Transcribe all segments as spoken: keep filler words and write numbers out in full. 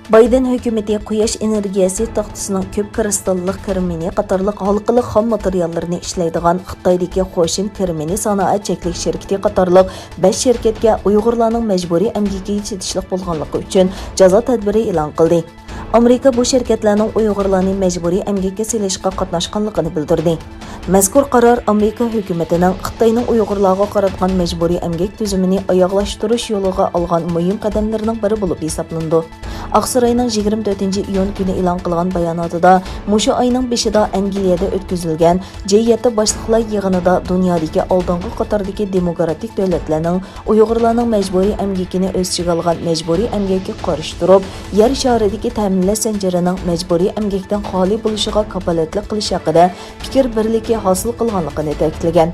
بايدېن ھۆكۈمىتى قۇياش ئېنېرگىيەسى تاختىسىنىڭ كۆپ كىرىستاللىق كىرېمىنى قاتارلىق ھالقىلىق خام ماتېرىياللىرىنى ئىشلەيدىغان خىتايدىكى خوشېن كىرېمىنى سانائەت چەكلىك شىركىتى قاتارلىق بەش شىركەتكە ئۇيغۇرلارنىڭ مەجبۇرىي ئەمگىكىگە چېتىشلىق بولغانلىقى ئۈچۈن جازا تەدبىرى ئېلان قىلدى. ئامېرىكا بۇ شىركەتلەرنىڭ ئۇيغۇرلارنى مەجبۇرىي ئەمگەككە سېلىشقا قاتناشقانلىقىنى بىلدۈردى. مەزكۇر قارار ئامېرىكا ھۆكۈمىتىنىڭ خىتاينىڭ ئۇيغۇرلارغا قاراتقان مەجبۇرىي ئەمگەك تۈزۈمىنى ئاياغلاشتۇرۇش يولىغا ئالغان مۇھىم قەدەملىرىنىڭ بىرى بولۇپ ھېسابلىنىدۇ. ئاقساراينىڭ يىگىرمە تۆتىنچى ئىيۇن كۈنى ئېلان قىلغان باياناتىدا، مۇشۇ ئاينىڭ بېشىدا ئەنگلىيەدە ئۆتكۈزۈلگەن جى يەتتە باشلىقلار يىغىنىدا دۇنيادىكى ئالدىنقى قاتاردىكى دېموكراتىك دۆلەتلەرنىڭ ئۇيغۇرلارنىڭ مەجبۇرىي ئەمگىكىنى ئۆز ئىچىگە ئالغان مەجبۇرىي ئەمگەككە قارشى تۇرۇپ، يەر شارىدىكى تەمىنلەش زەنجىرىنىڭ مەجبۇرىي ئەمگەكتىن خالىي بولۇشىغا كاپالەتلىك قىلىش ھەققىدە پىكىر بىرلىكى ھاسىل قىلغانلىقىنى تەكىتلىگەن.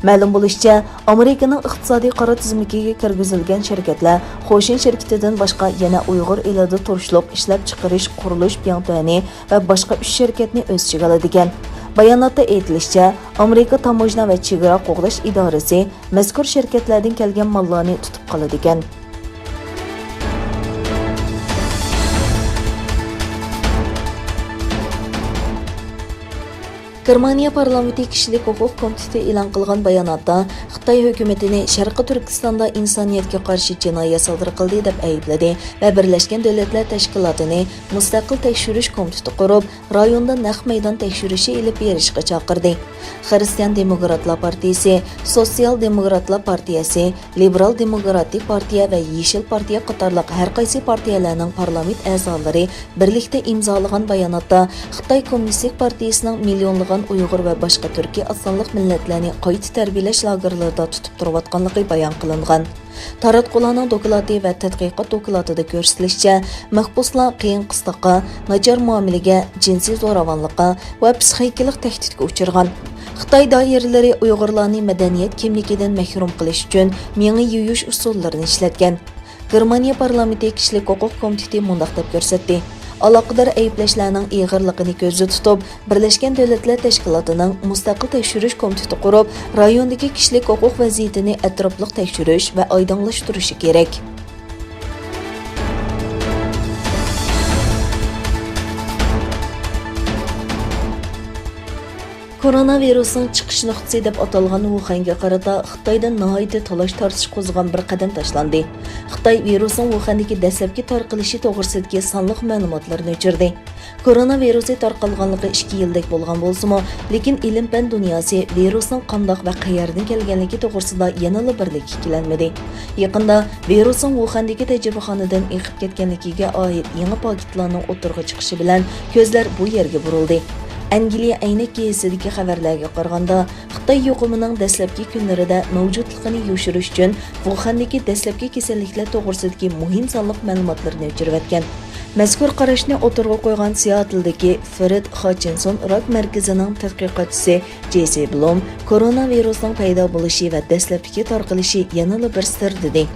مەلۇم بولۇشىچە، ئامېرىكىنىڭ ئىقتىسادىي قارا تىزىملىكىگە كىرگۈزۈلگەن شىركەتلەر خوشېن شىركىتىدىن باشقا يەنە ئۇيغۇر ئېلىدا تۇرۇشلۇق ئىشلەپچىقىرىش، قۇرۇلۇش بىڭتۈەنى ۋە باشقا ئۈچ شىركەتنى ئۆز ئىچىگە ئالىدىكەن. باياناتتا ئېيتىلىشىچە، ئامېرىكا تاموژنا ۋە چېگرا قوغداش ئىدارىسى مەزكۇر شىركەتلەردىن كەلگەن ماللارنى تۇتۇپ قالىدىكەن. گېرمانىيە پارلامېنتى كىشىلىك ھوقۇق كومىتېتى ئېلان قىلغان باياناتتا، خىتاي ھۆكۈمىتىنى شەرقىي تۈركىستاندا ئىنسانىيەتكە قارشى جىنايەت سادىر قىلدى دەپ ئەيىبلىدى ۋە بىرلەشكەن دۆلەتلەر تەشكىلاتىنى مۇستەقىل تەكشۈرۈش كومىتېتى قۇرۇپ، رايوندا نەق مەيدان تەكشۈرۈشى ئېلىپ بېرىشقا چاقىردى. خىرىستىيان دېموكراتلار پارتىيىسى، سوتسىيال دېموكراتلار پارتىيەسى، لىبېرال دېموكراتىك پارتىيە ۋە يېشىل پارتىيە قاتارلىق ھەر قايسى پارتىيەلەرنىڭ پارلامېنت ئەزالىرى بىرلىكتە ئىمزالىغان باياناتتا، خىتاي كوممۇنىستىك پارتىيىسىنىڭ مىليونلىغان ئۇيغۇر ۋە باشقا تۈركىي ئاز سانلىق مىللەتلەرنى قايتا تەربىيەلەش لاگېرلىرىدا تۇتۇپ تۇرۇۋاتقانلىقى بايان قىلىنغان. تاراتقۇلارنىڭ دوكلاتى ۋە تەتقىقات دوكلاتىدا كۆرسىتىلىشىچە، مەھبۇسلار قىيىن قىستاققا، ناچار مۇئامىلىگە، جىنسىي زوراۋانلىققا ۋە پسىخىكىلىق تەھدىتكە ئۇچرىغان. خىتاي دائىرىلىرى ئۇيغۇرلارنى مەدەنىيەت كىملىكىدىن مەھرۇم قىلىش ئۈچۈن مېڭە يۇيۇش ئۇسۇللىرىنى ئىشلەتكەن. گېرمانىيە پارلامېنتى كىشىلىك ھوقۇق كومىتېتى مۇنداق دەپ كۆرسەتتى: ئالاقىدار ئەيىبلەشلەرنىڭ ئېغىرلىقىنى كۆزدە تۇتۇپ، بىرلەشكەن دۆلەتلەر تەشكىلاتىنىڭ مۇستەقىل تەكشۈرۈش كومىتېتى قۇرۇپ، رايوندىكى كىشىلىك ھوقۇق ۋەزىيىتىنى ئەتراپلىق تەكشۈرۈش ۋە ئايدىڭلاشتۇرۇشى كېرەك. كورونا ۋىرۇسنىڭ چىقىش نۇقتىسى دەپ ئاتالغان ۋۇخەنگە قارىتا خىتايدا ناھايىتى تالاش-تارتىش قوزغىغان بىر قەدەم تاشلاندى. خىتاي ۋىرۇسنىڭ ۋۇخەندىكى دەسلەپكى تارقىلىشى توغرىسىدىكى سانلىق مەلۇماتلارنى ئۆچۈردى. كورونا ۋىرۇسى تارقالغانلىقى ئىككى يىلدەك بولغان بولسىمۇ، لېكىن ئىلىم-پەن دۇنياسى ۋىرۇسنىڭ قانداق ۋە قەيەردىن كەلگەنلىكى توغرىسىدا يەنىلا بىرلىككە كېلەلمىدى. يېقىندا ۋىرۇسنىڭ ۋۇخەندىكى تەجرىبىخانىدىن ئېقىپ كەتكەنلىكىگە ئائىت يېڭى پاكىتلارنىڭ ئوتتۇرىغا چىقىشى بىلەن كۆزلەر بۇ يەرگە بۇرۇلدى. ئەنگلىيە ئەينەك گېزىتىدىكى خەۋەرلەرگە قارىغاندا، خىتاي يۇقۇمىنىڭ دەسلەپكى كۈنلىرىدە مەۋجۇتلۇقىنى يوشۇرۇش ئۈچۈن، ۋۇخەندىكى دەسلەپكى كېسەللىكلەر توغرىسىدىكى مۇھىم سانلىق مەلۇماتلىرىنى ئۆچۈرۈۋەتكەن. مەزكۇر قاراشنى ئوتتۇرىغا قويغان سياتلدىكى فرېد خاتچىنسون راك مەركىزىنىڭ تەتقىقاتچىسى جېسسى بلوم، كورونا ۋىرۇسنىڭ پەيدا بولۇشى ۋە دەسلەپتىكى تارقىلىشى يەنىلا بىر سىر، دېدى.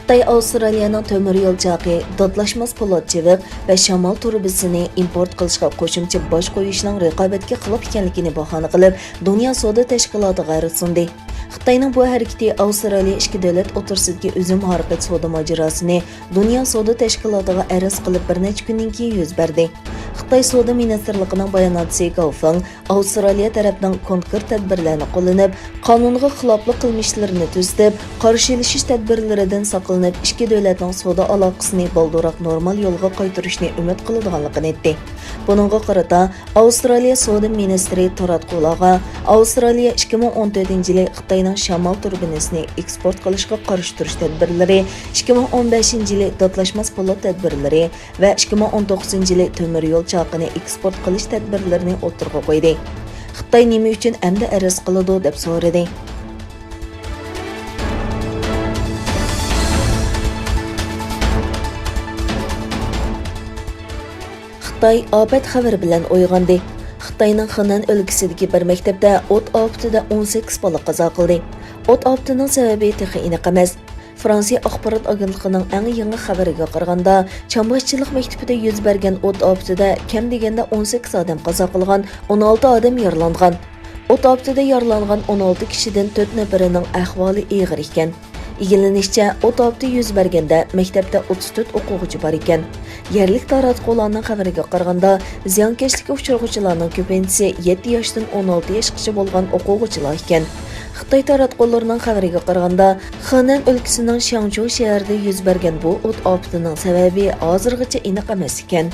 خىتاي ئاۋسترالىيەنىڭ تۆمۈر يول چاقى، داتلاشماس پولات چىۋىق ۋە شامال تۇرۇبىسىنى ئىمپورت قىلىشقا قوشۇمچە باج قويۇشنىڭ رىقابەتكە خىلاپ ئىكەنلىكىنى باھانە قىلىپ، دۇنيا سودا تەشكىلاتىغا ئەرز سۇندى. خىتاينىڭ بۇ ھەرىكىتى ئاۋسترالىيە ئىككى دۆلەت ئوتتۇرىسىدىكى ئۈزۈم ھارىقى سودا ماجىراسىنى دۇنيا سودا تەشكىلاتىغا ئەرز قىلىپ بىر نەچچە كۈندىن كېيىن يۈز بەردى. خىتاي سودا مىنىستىرلىقىنىڭ باياناتچىسى گاۋ فېڭ ئاۋسترالىيە تەرەپنىڭ كونكرېت تەدبىرلەرنى قوللىنىپ، قانۇنغا خىلاپلىق قىلمىشلىرىنى تۈزىتىپ، قارشىلىشىش تەدبىرلىرىدىن ساقلىنىپ، ئىككى دۆلەتنىڭ سودا ئالاقىسىنى بالدۇرراق نورمال يولغا قايتۇرۇشنى ئۈمىد قىلىدىغانلىقىنى ئېيتتى. بۇنىڭغا قارىتا، ئاۋسترالىيە سودا مىنىستىرى تاراتقۇلارغا ئاۋسترالىيە ئىككى مىڭ ئون تۆتىنچى يىلى خىتاينىڭ شامال تۇربىنىسىنى ئېكسپورت قىلىشقا قارشى تۇرۇش تەدبىرلىرى، ئىككى مىڭ ئون بەشىنچى يىلى داتلاشماس پولات تەدبىرلىرى ۋە ئىككى مىڭ ئون توققۇزىنچى يىلى تۆمۈر يول چاقىنى ئېكسپورت قىلىش تەدبىرلىرىنى ئوتتۇرىغا قويدى. خىتاي نېمە ئۈچۈن ئەمدى ئەرز قىلىدۇ، دەپ سورىدى. خىتاي ئاپەت خەۋىرى بىلەن ئويغاندى. خىتاينىڭ خېنەن ئۆلكىسىدىكى بىر مەكتەپتە ئوت ئاپىتىدە ئون سەككىز بالا قازا قىلدى. ئوت ئاپىتىنىڭ سەۋەبى تېخى ئېنىق ئەمەس. فرانسىيە ئاخبارات ئاگېنتلىقىنىڭ ئەڭ يېڭى خەۋىرىگە قارىغاندا، چامباشچىلىق مەكتىپىدە يۈز بەرگەن ئوت ئاپىتىدە كەم دېگەندە ئون سەككىز ئادەم قازا قىلغان، ئون ئالتە ئادەم يارىلانغان. ئوت ئاپىتىدە يارىلانغان ئون ئالتە كىشىدىن تۆت نەپىرىنىڭ ئەھۋالى ئېغىر ئىكەن. ئىگىلىنىشىچە، ئوت ئاپىتى يۈز بەرگەندە مەكتەپتە ئوتتۇز تۆت ئوقۇغۇچى بار ئىكەن. يەرلىك تاراتقۇلارنىڭ خەۋىرىگە قارىغاندا، زىيانكەشلىككە ئۇچرىغۇچىلارنىڭ كۆپىنچىسى يەتتە ياشتىن ئون ئالتە ياشقىچە بولغان ئوقۇغۇچىلار ئىكەن. خىتاي تاراتقۇلىرىنىڭ خەۋىرىگە قارىغاندا، خېنەن ئۆلكىسىنىڭ شياڭچۇ شەھىرىدە يۈز بەرگەن بۇ ئوت ئاپىتىنىڭ سەۋەبى ھازىرغىچە ئېنىق ئەمەس ئىكەن.